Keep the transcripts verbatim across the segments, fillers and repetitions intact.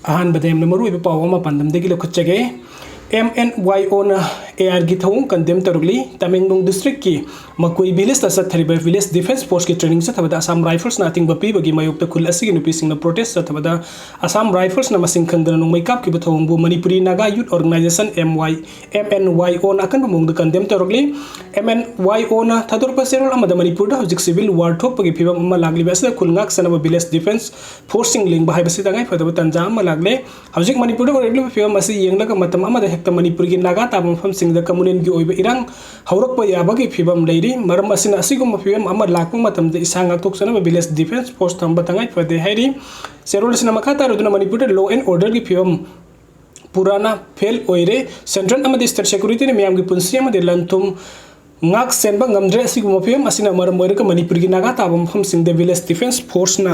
ꯑꯍꯥꯟꯕꯗ ꯌꯥꯝꯅ ꯃꯔꯨꯑꯣꯏꯕ ꯄꯥꯎ ꯑꯃ ꯄꯥꯟꯗꯝꯗꯒꯤ ꯂꯧꯈꯠꯆꯒꯦ꯫ ꯑꯦꯝ ꯑꯦꯟ ꯋꯥꯏ ꯑꯣꯅ ꯑꯦ ꯑꯥꯔꯒꯤ ꯊꯧꯑꯣꯡ ꯀꯟꯗꯦꯝ ꯇꯧꯔꯛꯂꯤ꯫ ꯇꯃꯦꯡꯂꯣꯡ ꯗꯤꯁꯇ꯭ꯔꯤꯛꯀꯤ ꯃꯀꯣꯏ ꯚꯤꯂꯦꯖꯇ ꯆꯠꯊꯔꯤꯕ ꯚꯤꯂꯦꯖ ꯗꯤꯐꯦꯟꯁ ꯐꯣꯔꯁꯀꯤ ꯇ꯭ꯔꯦꯅꯤꯡ ꯆꯠꯊꯕꯗ ꯑꯁꯥꯝ ꯔꯥꯏꯐꯜꯁꯅ ꯑꯊꯤꯡꯕ ꯄꯤꯕꯒꯤ ꯃꯥꯌꯣꯛꯇ ꯈꯨꯜ ꯑꯁꯤꯒꯤ ꯅꯨꯄꯤꯁꯤꯡꯅ ꯄ꯭ꯔꯣꯇꯦꯁ ꯆꯠꯊꯕꯗ ꯑꯁꯥꯝ ꯔꯥꯏꯐꯜꯁꯅ ꯃꯁꯤꯡ ꯈꯪꯗꯅ ꯅꯣꯡꯃꯩ ꯀꯥꯞꯈꯤꯕ ꯊꯧꯑꯣꯡꯕꯨ Manipuri Naga youth organisation, M Y, M N Y ꯑꯣꯅ ꯑꯀꯟꯕ ꯃꯑꯣꯡꯗ ꯀꯟꯗꯦꯝ ꯇꯧꯔꯛꯂꯤ꯫ ꯑꯦꯝ ꯑꯦꯟ ꯋꯥꯏ ꯑꯣꯅ ꯊꯥꯗꯣꯔꯛꯄ ꯆꯦꯔꯣꯜ ꯑꯃꯗ ꯃꯅꯤꯄꯨꯔꯗ ꯍꯧꯖꯤꯛ ꯁꯤꯚꯤꯜ ꯋꯥꯔ ꯊꯣꯛꯄꯒꯤ ꯐꯤꯕꯝ ꯑꯃ ꯂꯥꯛꯂꯤꯕ ꯑꯁꯤꯗ ꯈꯨꯜ ꯉꯥꯛ ꯁꯦꯟꯅꯕ ꯚꯤꯂꯦꯖ ꯗꯤꯐꯦꯟꯁ ꯐꯣꯔꯁꯁꯤꯡ ꯂꯤꯡꯕ ꯍꯥꯏꯕꯁꯤ ꯇꯉꯥꯏꯐꯗꯕ ꯇꯥꯟꯖꯥ ꯑꯃ ꯂꯥꯛꯂꯦ꯫ ꯍꯧꯖꯤꯛ ꯃꯅꯤꯄꯨꯔꯗ ꯑꯣꯏꯔꯛꯂꯤꯕ ꯐꯤꯕꯝ ꯑꯁꯤ ꯌꯦꯡꯂꯒ ꯃꯇꯝ ꯑꯃꯗ ꯍꯦꯛꯇ ꯃꯅꯤꯄꯨꯔꯒꯤ ꯅꯥꯒꯥ ꯇꯥꯕ ꯃꯐꯝꯁꯤꯡꯗ ꯀꯝꯃꯨꯅꯦꯜꯒꯤ ꯑꯣꯏꯕ ꯏꯔꯥꯡ ꯍꯧꯔꯛꯄ ꯌꯥꯕꯒꯤ ꯐꯤꯕꯝ ꯂꯩꯔꯤ꯫ ꯃꯔꯝ ꯑꯁꯤꯅ ꯑꯁꯤꯒꯨꯝꯕ ꯐꯤꯕꯝ ꯑꯃ ꯂꯥꯛꯄ ꯃꯇꯝꯗ ꯏꯁꯥ ꯉꯥꯛꯊꯣꯛꯆꯅꯕ ꯚꯤꯂꯦꯖ ꯗꯤꯐꯦꯟꯁ ꯐꯣꯔꯁ ꯊꯝꯕ ꯇꯉꯥꯏ ꯐꯗꯦ ꯍꯥꯏꯔꯤ꯫ ꯆꯦꯔꯣꯜ ꯑꯁꯤꯅ ꯃꯈꯥ ꯇꯥꯔꯗꯨꯅ ꯃꯅꯤꯄꯨꯔꯗ ꯂꯣ ꯑꯦꯟ ꯑꯣꯔꯗꯔꯒꯤ ꯐꯤꯕꯝ ꯄꯨꯔꯥꯅ ꯐꯦꯜ ꯑꯣꯏꯔꯦ꯫ ꯁꯦꯟꯇ꯭ꯔꯦꯜ ꯑꯃꯗꯤ ꯁ꯭ꯇꯦꯠ ꯁꯦꯀ꯭ꯌꯨꯔꯤꯇꯤꯅ ꯃꯤꯌꯥꯝꯒꯤ ꯄꯨꯟꯁꯤ ꯑꯃꯗꯤ ꯂꯟ ꯊꯨꯝ ꯉꯥꯛ ꯁꯦꯟꯕ ꯉꯝꯗ꯭ꯔꯦ꯫ ꯑꯁꯤꯒꯨꯝꯕ ꯐꯤꯕꯝ ꯑꯁꯤꯅ ꯃꯔꯝ ꯑꯣꯏꯔꯒ ꯃꯅꯤꯄꯨꯔꯒꯤ ꯅꯥꯒꯥ ꯇꯥꯕ ꯃꯐꯝꯁꯤꯡꯗ ꯚꯤꯂꯦꯖ ꯗꯤꯐꯦꯟꯁ ꯐꯣꯔꯁꯅ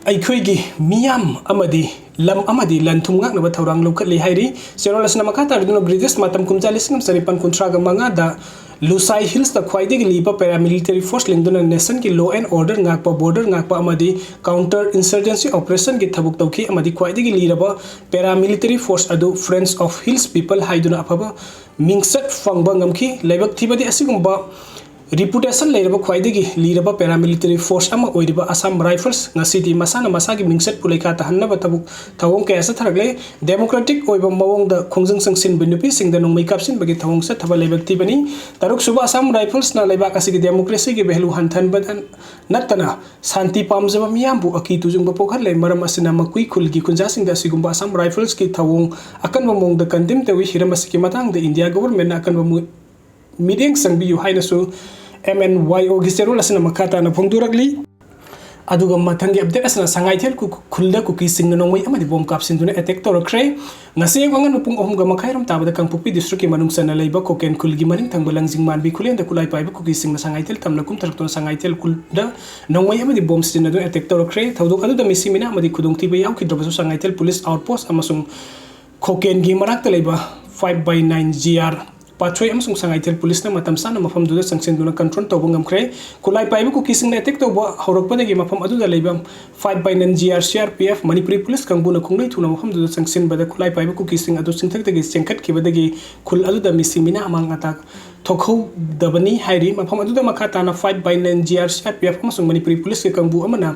ꯑꯩꯈꯣꯏꯒꯤ ꯃꯤꯌꯥꯝ ꯑꯃꯗꯤ ꯂꯝ ꯑꯃꯗꯤ ꯂꯟ ꯊꯨꯝ ꯉꯥꯛꯅꯕ ꯊꯧꯔꯥꯡ ꯂꯧꯈꯠꯂꯤ ꯍꯥꯏꯔꯤ꯫ ꯆꯦꯔꯣꯜ ꯑꯁꯤꯅ ꯃꯈꯥ ꯇꯥꯔꯗꯨꯅ ꯕ꯭ꯔꯤꯇꯤꯁ ꯃꯇꯝ ꯀꯨꯝꯖꯥ ꯂꯤꯁꯤꯡ ꯑꯃ ꯆꯅꯤꯄꯥꯟ ꯀꯨꯟꯊ꯭ꯔꯥꯒ ꯃꯉꯥꯗ ꯂꯨꯁꯥꯏ ꯍꯤꯜꯁꯇ ꯈ꯭ꯋꯥꯏꯗꯒꯤ ꯂꯤꯕ ꯄꯦꯔꯥꯃꯤꯂꯤꯇꯔꯤ ꯐꯣꯔꯁ ꯂꯤꯡꯗꯨꯅ ꯅꯦꯁꯟꯒꯤ ꯂꯣ ꯑꯦꯟ ꯑꯣꯔꯗꯔ ꯉꯥꯛꯄ, ꯕꯣꯔꯗꯔ ꯉꯥꯛꯄ ꯑꯃꯗꯤ ꯀꯥꯎꯟꯇꯔ ꯏꯟꯁꯔꯖꯦꯟꯁꯤ ꯑꯣꯄꯔꯦꯁꯟꯒꯤ ꯊꯕꯛ ꯇꯧꯈꯤ ꯑꯃꯗꯤ ꯈ꯭ꯋꯥꯏꯗꯒꯤ ꯂꯤꯔꯕ ꯄꯦꯔꯥꯃꯤꯂꯤꯇꯔꯤ ꯐꯣꯔꯁ ꯑꯗꯨ ꯐ꯭ꯔꯦꯟꯁ ꯑꯣꯐ ꯍꯤꯜꯁ ꯄꯤꯄꯜ ꯍꯥꯏꯗꯨꯅ ꯑꯐꯕ ꯃꯤꯡꯆꯠ ꯐꯪꯕ ꯉꯝꯈꯤ꯫ ꯂꯥꯏꯕꯛ ꯊꯤꯕꯗꯤ ꯑꯁꯤꯒꯨꯝꯕ ꯔꯤꯄꯨꯇꯦꯁꯟ ꯂꯩꯔꯕ ꯈ꯭ꯋꯥꯏꯗꯒꯤ ꯂꯤꯔꯕ ꯄꯦꯔꯥꯃꯤꯂꯤꯇꯔꯤ ꯐꯣꯔꯁ ꯑꯃ ꯑꯣꯏꯔꯤꯕ ꯑꯁꯥꯝ ꯔꯥꯏꯐꯜꯁ ꯉꯁꯤꯗꯤ ꯃꯁꯥꯅ ꯃꯁꯥꯒꯤ ꯃꯤꯡꯆꯠꯄꯨ ꯂꯩꯈꯥ ꯇꯥꯍꯟꯅꯕ ꯊꯕꯛ ꯊꯧꯑꯣꯡ ꯀꯌꯥ ꯆꯠꯊꯔꯛꯂꯦ꯫ ꯗꯦꯃꯣꯀ꯭ꯔꯦꯇꯤꯛ ꯑꯣꯏꯕ ꯃꯑꯣꯡꯗ ꯈꯣꯡꯖꯪ ꯆꯪꯁꯤꯟꯕ ꯅꯨꯄꯤꯁꯤꯡꯗ ꯅꯣꯡꯃꯩ ꯀꯥꯞꯁꯤꯟꯕꯒꯤ ꯊꯧꯑꯣꯡ ꯆꯠꯊꯕ ꯂꯥꯏꯕꯛ ꯊꯤꯕꯅꯤ꯫ ꯇꯔꯨꯛꯁꯨꯕ ꯑꯁꯥꯝ ꯔꯥꯏꯐꯜꯁꯅ ꯂꯩꯕꯥꯛ ꯑꯁꯤꯒꯤ ꯗꯦꯃꯣꯀ꯭ꯔꯦꯁꯤꯒꯤ ꯚꯦꯂꯨ ꯍꯟꯊꯍꯟꯕꯗ ꯅꯠꯇꯅ ꯁꯥꯟꯇꯤ ꯄꯥꯝꯖꯕ ꯃꯤꯌꯥꯝꯕꯨ ꯑꯀꯤ ꯇꯨꯖꯨꯡꯕ ꯄꯣꯛꯍꯜꯂꯦ꯫ ꯃꯔꯝ ꯑꯁꯤꯅ ꯃꯀꯨꯏ ꯈꯨꯜꯒꯤ ꯈꯨꯟꯖꯥꯁꯤꯡꯗ ꯑꯁꯤꯒꯨꯝꯕ ꯑꯁꯥꯝ ꯔꯥꯏꯐꯜꯁꯀꯤ ꯊꯧꯑꯣꯡ ꯑꯀꯟꯕ ꯃꯑꯣꯡꯗ ꯀꯟꯗꯦꯝ ꯇꯧꯏ꯫ ꯍꯤꯔꯝ ꯑꯁꯤꯒꯤ ꯃꯇꯥꯡꯗ ꯏꯟꯗꯤꯌꯥ ꯒꯣꯚꯔꯟꯃꯦꯟꯠꯅ ꯑꯀꯟꯕ ꯃꯨ-, ꯃꯤꯠꯌꯦꯡ ꯆꯪꯕꯤꯌꯨ ꯍꯥꯏꯅꯁꯨ ꯑꯦꯝ ꯑꯦꯟ ꯋꯥꯏ ꯑꯣꯒꯤ ꯆꯦꯔꯣꯜ ꯑꯁꯤꯅ ꯃꯈꯥ ꯇꯥꯅ ꯐꯣꯡꯗꯣꯔꯛꯂꯤ꯫ ꯑꯗꯨꯒ ꯃꯊꯪꯒꯤ ꯑꯞꯗꯦꯠ ꯑꯁꯤꯅ ꯁꯉꯥꯏꯊꯦꯜ ꯈꯨ-, ꯈꯨꯜꯗ ꯀꯨꯀꯤꯁꯤꯡꯅ ꯅꯣꯡꯃꯩ ꯑꯃꯗꯤ ꯕꯣꯝ ꯀꯥꯞꯁꯤꯟꯗꯨꯅ ꯑꯦꯇꯦꯛ ꯇꯧꯔꯛꯈ꯭ꯔꯦ꯫ ꯉꯁꯤ ꯑꯌꯨꯛ ꯑꯉꯟꯕ ꯄꯨꯡ ꯑꯍꯨꯝꯒ ꯃꯈꯥꯏ ꯔꯣꯝ ꯇꯥꯕꯗ ꯀꯥꯡꯄꯣꯛꯄꯤ ꯗꯤꯁꯇ꯭ꯔꯤꯛꯀꯤ ꯃꯅꯨꯡ ꯆꯟꯅ ꯂꯩꯕ ꯈꯣꯀꯦꯟ ꯈꯨꯜꯒꯤ ꯃꯅꯤꯡ ꯊꯪꯕ ꯂꯪꯖꯤꯡ ꯃꯥꯟꯕꯤ ꯈꯨꯂꯦꯟꯗ ꯈꯨꯠꯂꯥꯏ ꯄꯥꯏꯕ ꯀꯨꯀꯤꯁꯤꯡꯅ ꯁꯉꯥꯏꯊꯦꯜ ꯇꯝꯅ ꯀꯨꯝꯊꯔꯛꯇꯨꯅ ꯁꯉꯥꯏꯊꯦꯜ ꯈꯨꯜꯗ ꯅꯣꯡꯃꯩ ꯑꯃꯗꯤ ꯕꯣꯝ ꯁꯤꯖꯤꯟꯅꯗꯨꯅ ꯑꯦꯇꯦꯛ ꯇꯧꯔꯛꯈ꯭ꯔꯦ꯫ ꯊꯧꯗꯣꯛ ꯑꯗꯨꯗ ꯃꯤꯁꯤ ꯃꯤꯅꯥ ꯑꯃꯗꯤ ꯈꯨꯗꯣꯡꯊꯤꯕ ꯌꯥꯎꯈꯤꯗ꯭ꯔꯕꯁꯨ ꯁꯉꯥꯏꯊꯦꯜ ꯄꯨꯂꯤꯁ ꯑꯥꯎꯠꯄꯣꯁ ꯑꯃꯁꯨꯡ ꯈꯣꯀꯦꯟꯒꯤ ꯃꯅꯥꯛꯇ ꯂꯩꯕ five by nine G R ꯄꯥꯠꯁꯣꯏ ꯑꯃꯁꯨꯡ ꯁꯉꯥꯏꯊꯦꯜ ꯄꯨꯂꯤꯁꯅ ꯃꯇꯝ ꯆꯥꯅ ꯃꯐꯝꯗꯨꯗ ꯆꯪꯁꯤꯟꯗꯨꯅ control ꯇꯧꯕ ꯉꯝꯈ꯭ꯔꯦ꯫ ꯈꯨꯠꯂꯥꯏ ꯄꯥꯏꯕ ꯀꯨꯀꯤꯁꯤꯡꯅ attack ꯇꯧꯕ ꯍꯧꯔꯛꯄꯗꯒꯤ ꯃꯐꯝ ꯑꯗꯨꯗ ꯂꯩꯕ five by nine G R C R P F, Manipuri police ꯀꯥꯡꯕꯨꯅ ꯈꯣꯡꯂꯣꯏ ꯊꯨꯅ ꯃꯐꯝꯗꯨꯗ ꯆꯪꯁꯤꯟꯕꯗ ꯈꯨꯠꯂꯥꯏ ꯄꯥꯏꯕ ꯀꯨꯀꯤꯁꯤꯡ ꯑꯗꯨ ꯆꯤꯡꯊꯛꯇꯒꯤ ꯆꯦꯟꯈꯠꯈꯤꯕꯗꯒꯤ ꯈꯨꯜ ꯑꯗꯨꯗ ꯃꯤꯁꯤ ꯃꯤꯅꯥ ꯑꯃꯥꯡ ꯑꯇꯥ ꯊꯣꯛꯍꯧꯗꯕꯅꯤ ꯍꯥꯏꯔꯤ꯫ ꯃꯐꯝ ꯑꯗꯨꯗ ꯃꯈꯥ ꯇꯥꯅ five by nine G R C R P F ꯑꯃꯁꯨꯡ ꯃꯅꯤꯄꯨꯔꯤ ꯄꯨꯂꯤꯁꯀꯤ ꯀꯥꯡꯕꯨ ꯑꯃꯅ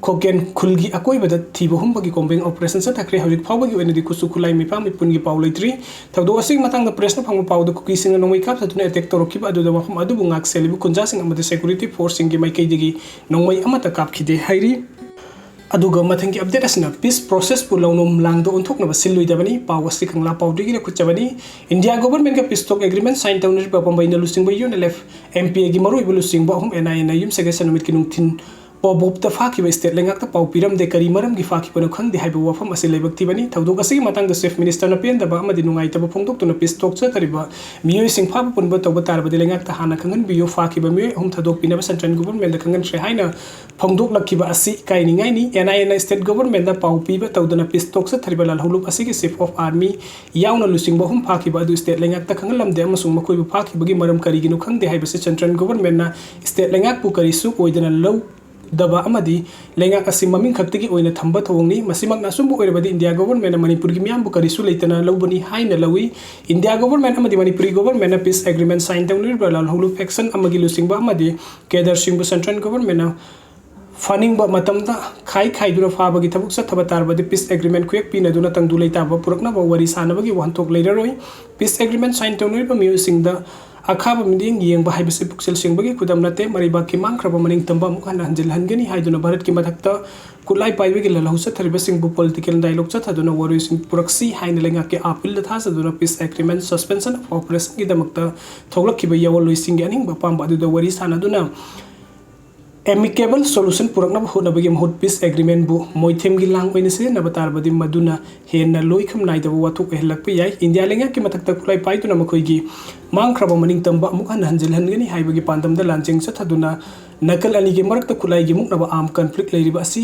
ꯈꯣꯀꯦꯟ ꯈꯨꯜꯒꯤ ꯑꯀꯣꯏꯕꯗ ꯊꯤꯕ ꯍꯨꯝꯕꯒꯤ combing operation ꯆꯠꯊꯈ꯭ꯔꯦ꯫ ꯍꯧꯖꯤꯛ ꯐꯥꯎꯕꯒꯤ ꯑꯣꯏꯅꯗꯤ ꯈꯨꯠꯁꯨ ꯈꯨꯠꯂꯥꯏ ꯃꯤꯄꯥ ꯃꯤꯄꯨꯟꯒꯤ ꯄꯥꯎ ꯂꯩꯇ꯭ꯔꯤ꯫ ꯊꯧꯗꯣꯛ ꯑꯁꯤꯒꯤ ꯃꯇꯥꯡꯗ ꯄ꯭ꯔꯦꯁꯅ ꯐꯪꯕ ꯄꯥꯎꯗ ꯀꯨꯀꯤꯁꯤꯡꯅ ꯅꯣꯡꯃꯩ ꯀꯥꯞꯊꯗꯨꯅ attack ꯇꯧꯔꯛꯈꯤꯕ ꯑꯗꯨꯗ ꯃꯐꯝ ꯑꯗꯨꯕꯨ ꯉꯥꯛ ꯁꯦꯜꯂꯤꯕ ꯈꯨꯟꯖꯥꯁꯤꯡ ꯑꯃꯗꯤ security forceꯁꯤꯡꯒꯤ ꯃꯥꯏꯀꯩꯗꯒꯤ ꯅꯣꯡꯃꯩ ꯑꯃꯠꯇ ꯀꯥꯞꯈꯤꯗꯦ ꯍꯥꯏꯔꯤ꯫ ꯑꯗꯨꯒ ꯃꯊꯪꯒꯤ update ꯑꯁꯤꯅ peace processꯄꯨ ꯂꯧꯅꯣꯝ ꯂꯥꯡꯗ ꯑꯣꯟꯊꯣꯛꯅꯕ ꯁꯤꯜꯂꯣꯏꯗꯕꯅꯤ꯫ ꯄꯥꯎ ꯑꯁꯤ ꯀꯪꯂꯥ ꯄꯥꯎꯗ꯭ꯔꯤꯒꯤ ꯂꯧꯈꯠꯆꯕꯅꯤ꯫ ꯏꯟꯗꯤꯌꯥ governmentꯀ peace talk agreement sign ꯇꯧꯅꯔꯤꯕ ꯄꯝꯕꯩꯅ ꯂꯨꯆꯤꯡꯕ UNLF, MPAꯒꯤ ꯃꯔꯨꯑꯣꯏꯕ ꯂꯨꯆꯤꯡꯕ ꯑꯍꯨꯝ NIAꯅ ꯌꯨꯝꯁꯀꯩꯁ ꯅꯨꯃꯤꯠꯀꯤ ꯅꯨꯡꯊꯤꯟ ꯄꯣꯕꯣꯞꯇ ꯐꯥꯈꯤꯕ state ꯂꯩꯉꯥꯛꯇ ꯄꯥꯎ ꯄꯤꯔꯝꯗꯦ꯫ ꯀꯔꯤ ꯃꯔꯝꯒꯤ ꯐꯥꯈꯤꯕꯅꯣ ꯈꯪꯗꯦ ꯍꯥꯏꯕ ꯋꯥꯐꯝ ꯑꯁꯤ ꯂꯥꯏꯕꯛ ꯊꯤꯕꯅꯤ꯫ ꯊꯧꯗꯣꯛ ꯑꯁꯤꯒꯤ ꯃꯇꯥꯡꯗ Chief Ministerꯅ ꯄꯦꯟꯗꯕ ꯑꯃꯗꯤ ꯅꯨꯡꯉꯥꯏꯇꯕ ꯐꯣꯡꯗꯣꯛꯇꯨꯅ peace talk ꯆꯠꯊꯔꯤꯕ ꯃꯤꯑꯣꯏꯁꯤꯡ ꯐꯥꯕ ꯄꯨꯟꯕ ꯇꯧꯕ ꯇꯥꯔꯕꯗꯤ ꯂꯩꯉꯥꯛꯇ ꯍꯥꯟꯅ ꯈꯪꯍꯟꯕꯤꯌꯨ꯫ ꯐꯥꯈꯤꯕ ꯃꯤꯑꯣꯏ ꯑꯍꯨꯝ ꯊꯥꯗꯣꯛꯄꯤꯅꯕ central governmentꯗ ꯈꯪꯍꯟꯈ꯭ꯔꯦ ꯍꯥꯏꯅ ꯐꯣꯡꯗꯣꯛꯂꯛꯈꯤꯕ ꯑꯁꯤ ꯏꯀꯥꯏꯅꯤꯡꯉꯥꯏꯅꯤ꯫ NIAꯅ state governmentꯗ ꯄꯥꯎ ꯄꯤꯕ ꯇꯧꯗꯅ peace talk ꯆꯠꯊꯔꯤꯕ ꯂꯥꯜꯍꯧꯂꯨꯞ ꯑꯁꯤꯒꯤ Chief of Army ꯌꯥꯎꯅ ꯂꯨꯆꯤꯡꯕ ꯑꯍꯨꯝ ꯐꯥꯈꯤꯕ ꯑꯗꯨ state ꯂꯩꯉꯥꯛꯇ ꯈꯪꯍꯜꯂꯝꯗꯦ ꯑꯃꯁꯨꯡ ꯃꯈꯣꯏꯕꯨ ꯐꯥꯈꯤꯕꯒꯤ ꯃꯔꯝ ꯀꯔꯤꯒꯤꯅꯣ ꯈꯪꯗꯦ ꯍꯥꯏꯕꯁꯤ central governmentꯅ state ꯂꯩꯉꯥꯛꯄꯨ ꯀꯔꯤꯁꯨ ꯑꯣꯏꯗꯅ ꯂꯧꯗꯕ ꯑꯃꯗꯤ ꯂꯩꯉꯥꯛ ꯑꯁꯤ ꯃꯃꯤꯡ ꯈꯛꯇꯒꯤ ꯑꯣꯏꯅ ꯊꯝꯕ ꯊꯧꯑꯣꯡꯅꯤ꯫ ꯃꯁꯤꯃꯛꯅ ꯑꯆꯨꯝꯕ ꯑꯣꯏꯔꯕꯗꯤ ꯏꯟꯗꯤꯌꯥ governmentꯅ ꯃꯅꯤꯄꯨꯔꯒꯤ ꯃꯤꯌꯥꯝꯕꯨ ꯀꯔꯤꯁꯨ ꯂꯩꯇꯅ ꯂꯧꯕꯅꯤ ꯍꯥꯏꯅ ꯂꯧꯏ꯫ ꯏꯟꯗꯤꯌꯥ government ꯑꯃꯗꯤ ꯃꯅꯤꯄꯨꯔꯤ governmentꯅ peace agreement sign ꯇꯧꯅꯔꯤꯕ ꯂꯥꯜꯍꯧꯂꯨꯞ faction ꯑꯃꯒꯤ ꯂꯨꯆꯤꯡꯕ ꯑꯃꯗꯤ cadreꯁꯤꯡꯕꯨ central governmentꯅ ꯐꯥꯅꯤꯡꯕ ꯃꯇꯝꯗ ꯈꯥꯏ ꯈꯥꯏꯗꯨꯅ ꯐꯥꯕꯒꯤ ꯊꯕꯛ ꯆꯠꯊꯕ ꯇꯥꯔꯕꯗꯤ peace agreement ꯈꯨꯌꯦꯛ ꯄꯤꯅꯗꯨꯅ ꯇꯪꯗꯨ ꯂꯩꯇꯥꯕ ꯄꯨꯔꯛꯅꯕ ꯋꯥꯔꯤ ꯁꯥꯅꯕꯒꯤ ꯋꯥꯍꯟꯊꯣꯛ ꯂꯩꯔꯔꯣꯏ꯫ Peace agreement sign ꯇꯧꯅꯔꯤꯕ ꯃꯤꯑꯣꯏꯁꯤꯡꯗ ꯑꯈꯥꯕ ꯃꯤꯠꯌꯦꯡ ꯌꯦꯡꯕ ꯍꯥꯏꯕꯁꯤ ꯄꯨꯛꯆꯦꯜ ꯁꯦꯡꯕꯒꯤ ꯈꯨꯗꯝ ꯅꯠꯇꯦ꯫ ꯃꯔꯩꯕꯥꯛꯀꯤ ꯃꯥꯡꯈ꯭ꯔꯕ ꯃꯅꯤꯡꯇꯝꯕ ꯑꯃꯨꯛ ꯍꯟꯅ ꯍꯟꯖꯤꯜꯍꯟꯒꯅꯤ ꯍꯥꯏꯗꯨꯅ ꯚꯥꯔꯠꯀꯤ ꯃꯊꯛꯇ ꯈꯨꯠꯂꯥꯏ ꯄꯥꯏꯕꯒꯤ ꯂꯥꯜꯍꯧ ꯆꯠꯊꯔꯤꯕꯁꯤꯡꯕꯨ political dialogue ꯆꯠꯊꯗꯨꯅ ꯋꯥꯔꯣꯏꯁꯤꯟ ꯄꯨꯔꯛꯁꯤ ꯍꯥꯏꯅ ꯂꯩꯉꯥꯛꯀꯤ ꯑꯥꯄꯤꯜꯗ ꯊꯥꯖꯗꯨꯅ peace agreement suspension of operationꯒꯤꯗꯃꯛꯇ ꯊꯣꯛꯂꯛꯈꯤꯕ ꯌꯥꯑꯣꯟꯂꯣꯏꯁꯤꯡꯒꯤ ꯑꯅꯤꯡꯕ ꯑꯄꯥꯝꯕ ꯑꯗꯨꯗ ꯋꯥꯔꯤ ꯁꯥꯅꯗꯨꯅ amicable solution ꯄꯨꯔꯛꯅꯕ ꯍꯣꯠꯅꯕꯒꯤ ꯃꯍꯨꯠ peace agreementꯕꯨ ꯃꯣꯏꯊꯦꯝꯒꯤ ꯂꯥꯡ ꯑꯣꯏꯅ ꯁꯤꯖꯤꯟꯅꯕ ꯇꯥꯔꯕꯗꯤ ꯃꯗꯨꯅ ꯍꯦꯟꯅ ꯂꯣꯏꯈꯝ ꯅꯥꯏꯗꯕ ꯋꯥꯊꯣꯛ ꯑꯣꯏꯍꯜꯂꯛꯄ ꯌꯥꯏ꯫ ꯏꯟꯗꯤꯌꯥ ꯂꯩꯉꯥꯛꯀꯤ ꯃꯊꯛꯇ ꯈꯨꯠꯂꯥꯏ ꯄꯥꯏꯗꯨꯅ ꯃꯈꯣꯏꯒꯤ ꯃꯥꯡꯈ꯭ꯔꯕ ꯃꯅꯤꯡꯇꯝꯕ ꯑꯃꯨꯛ ꯍꯟꯅ ꯍꯟꯖꯤꯜꯍꯟꯒꯅꯤ ꯍꯥꯏꯕꯒꯤ ꯄꯥꯟꯗꯝꯗ ꯂꯥꯟꯖꯦꯡ ꯆꯠꯊꯗꯨꯅ ꯅꯥꯀꯜ ꯑꯅꯤꯒꯤ ꯃꯔꯛꯇ ꯈꯨꯠꯂꯥꯏꯒꯤ ꯃꯨꯛꯅꯕ armed conflict ꯂꯩꯔꯤꯕ ꯑꯁꯤ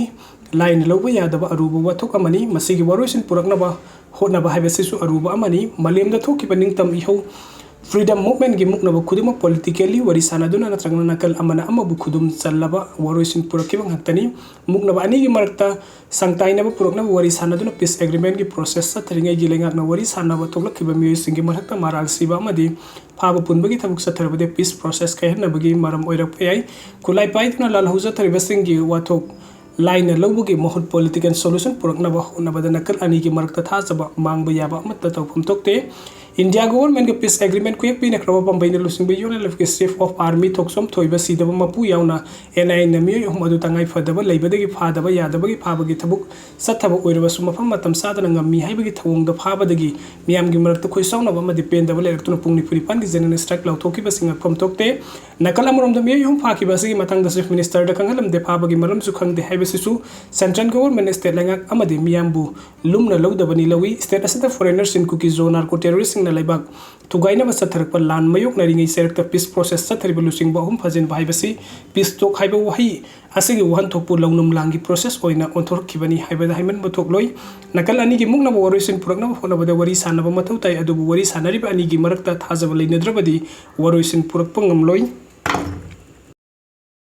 ꯂꯥꯏꯅ ꯂꯧꯕ ꯌꯥꯗꯕ ꯑꯔꯨꯕ ꯋꯥꯊꯣꯛ ꯑꯃꯅꯤ꯫ ꯃꯁꯤꯒꯤ ꯋꯥꯔꯣꯏꯁꯤꯟ ꯄꯨꯔꯛꯅꯕ ꯍꯣꯠꯅꯕ ꯍꯥꯏꯕꯁꯤꯁꯨ ꯑꯔꯨꯕ ꯑꯃꯅꯤ꯫ ꯃꯥꯂꯦꯝꯗ ꯊꯣꯛꯈꯤꯕ ꯅꯤꯡꯇꯝ ꯏꯍꯧ Freedom Movementꯀꯤ ꯃꯨꯛꯅꯕ ꯈꯨꯗꯤꯡꯃꯛ politically ꯋꯥꯔꯤ ꯁꯥꯟꯅꯗꯨꯅ ꯅꯠꯇ꯭ꯔꯒꯅ ꯅꯥꯀꯜ ꯑꯃꯅ ꯑꯃꯕꯨ ꯈꯨꯗꯨꯝ ꯆꯜꯂꯕ ꯋꯥꯔꯣꯏꯁꯤꯟ ꯄꯨꯔꯛꯈꯤꯕ ꯉꯥꯛꯇꯅꯤ꯫ ꯃꯨꯛꯅꯕ ꯑꯅꯤꯒꯤ ꯃꯔꯛꯇ ꯁꯪꯇꯥꯏꯅꯕ ꯄꯨꯔꯛꯅꯕ ꯋꯥꯔꯤ ꯁꯥꯟꯅꯗꯨꯅ peace agreementꯀꯤ process ꯆꯠꯊꯔꯤꯉꯩꯒꯤ ꯂꯩꯉꯥꯛꯅ ꯋꯥꯔꯤ ꯁꯥꯟꯅꯕ ꯊꯣꯛꯂꯛꯈꯤꯕ ꯃꯤꯑꯣꯏꯁꯤꯡꯒꯤ ꯃꯔꯛꯇ ꯃꯔꯥꯜ ꯁꯤꯕ ꯑꯃꯗꯤ ꯐꯥꯕ ꯄꯨꯟꯕꯒꯤ ꯊꯕꯛ ꯆꯠꯊꯔꯕꯗꯤ peace process ꯀꯥꯏꯍꯟꯅꯕꯒꯤ ꯃꯔꯝ ꯑꯣꯏꯔꯛꯄ ꯌꯥꯏ꯫ ꯈꯨꯠꯂꯥꯏ ꯄꯥꯏꯗꯨꯅ ꯂꯥꯜꯍꯧ ꯆꯠꯊꯔꯤꯕꯁꯤꯡꯒꯤ ꯋꯥꯊꯣꯛ ꯂꯥꯏꯅ ꯂꯧꯕꯒꯤ ꯃꯍꯨꯠ political solution ꯄꯨꯔꯛꯅꯕ ꯍꯣꯠꯅꯕꯗ ꯅꯥꯀꯜ ꯑꯅꯤꯒꯤ ꯃꯔꯛꯇ ꯊꯥꯖꯕ ꯃꯥꯡꯕ ꯌꯥꯕ ꯑꯃꯠꯇ ꯇꯧꯐꯝ ꯊꯣꯛꯇꯦ꯫ India governmentꯀ peace agreement ꯀꯨꯌꯦꯛ ꯄꯤꯅꯈ꯭ꯔꯕ ꯄꯥꯝꯕꯩꯅ ꯂꯨꯆꯤꯡꯕ UNLFꯀꯤ Chief of Army ꯊꯣꯛꯆꯣꯝ ꯊꯣꯏꯕ ꯁꯤꯗꯕ ꯃꯄꯨ ꯌꯥꯎꯅ NIAꯅ ꯃꯤꯑꯣꯏ ꯑꯍꯨꯝ ꯑꯗꯨ ꯇꯉꯥꯏ ꯐꯗꯕ ꯂꯩꯕꯗꯒꯤ ꯐꯥꯗꯕ ꯌꯥꯗꯕꯒꯤ ꯐꯥꯕꯒꯤ ꯊꯕꯛ ꯆꯠꯊꯕ ꯑꯣꯏꯔꯕꯁꯨ ꯃꯐꯝ ꯃꯇꯝ ꯆꯥꯗꯅ ꯉꯝꯃꯤ ꯍꯥꯏꯕꯒꯤ ꯊꯧꯑꯣꯡꯗ ꯐꯥꯕꯗꯒꯤ ꯃꯤꯌꯥꯝꯒꯤ ꯃꯔꯛꯇ ꯈꯣꯏꯁꯥꯎꯅꯕ ꯑꯃꯗꯤ ꯄꯦꯟꯗꯕ ꯂꯩꯔꯛꯇꯨꯅ ꯄꯨꯡ ꯅꯤꯐꯨ ꯅꯤꯄꯥꯟꯒꯤ general strike ꯂꯥꯎꯊꯣꯛꯈꯤꯕꯁꯤ ꯉꯛꯐꯝ ꯊꯣꯛꯇꯦ꯫ ꯅꯥꯀꯜ ꯑꯃꯔꯣꯝꯗ ꯃꯤꯑꯣꯏ ꯑꯍꯨꯝ ꯐꯥꯈꯤꯕ ꯑꯁꯤꯒꯤ ꯃꯇꯥꯡꯗ Chief Ministerꯗ ꯈꯪꯍꯜꯂꯝꯗꯦ, ꯐꯥꯕꯒꯤ ꯃꯔꯝꯁꯨ ꯈꯪꯗꯦ ꯍꯥꯏꯕꯁꯤꯁꯨ central government, state ꯂꯩꯉꯥꯛ ꯑꯃꯗꯤ ꯃꯤꯌꯥꯝꯕꯨ ꯂꯨꯝꯅ ꯂꯧꯗꯕꯅꯤ ꯂꯧꯏ꯫ State ꯑꯁꯤꯗ foreigners in Kuki-Zo narco terroristꯁꯤꯡꯅ ꯂꯩꯕꯥꯛ ꯊꯨꯒꯥꯏꯅꯕ ꯆꯠꯊꯔꯛꯄ ꯂꯥꯟ ꯃꯥꯌꯣꯛꯅꯔꯤꯉꯩ ꯆꯩꯔꯛꯇ peace process ꯆꯠꯊꯔꯤꯕ ꯂꯨꯆꯤꯡꯕ ꯑꯍꯨꯝ ꯐꯥꯖꯤꯟꯕ ꯍꯥꯏꯕꯁꯤ peace talk ꯍꯥꯏꯕ ꯋꯥꯍꯩ ꯑꯁꯤꯒꯤ ꯋꯥꯍꯟꯊꯣꯛꯄꯨ ꯂꯧꯅꯝ ꯂꯥꯟꯒꯤ process ꯑꯣꯏꯅ ꯑꯣꯟꯊꯣꯔꯛꯈꯤꯕꯅꯤ ꯍꯥꯏꯕꯗ ꯍꯥꯏꯃꯟꯕ ꯊꯣꯛꯂꯣꯏ꯫ ꯅꯥꯀꯜ ꯑꯅꯤꯒꯤ ꯃꯨꯛꯅꯕ ꯋꯥꯔꯣꯏꯁꯤꯟ ꯄꯨꯔꯛꯅꯕ ꯍꯣꯠꯅꯕꯗ ꯋꯥꯔꯤ ꯁꯥꯟꯅꯕ ꯃꯊꯧ ꯇꯥꯏ, ꯑꯗꯨꯕꯨ ꯋꯥꯔꯤ ꯁꯥꯟꯅꯔꯤꯕ ꯑꯅꯤꯒꯤ ꯃꯔꯛꯇ ꯊꯥꯖꯕ ꯂꯩꯅꯗ꯭ꯔꯕꯗꯤ ꯋꯥꯔꯣꯏꯁꯤꯟ ꯄꯨꯔꯛꯄ ꯉꯝꯂꯣꯏ꯫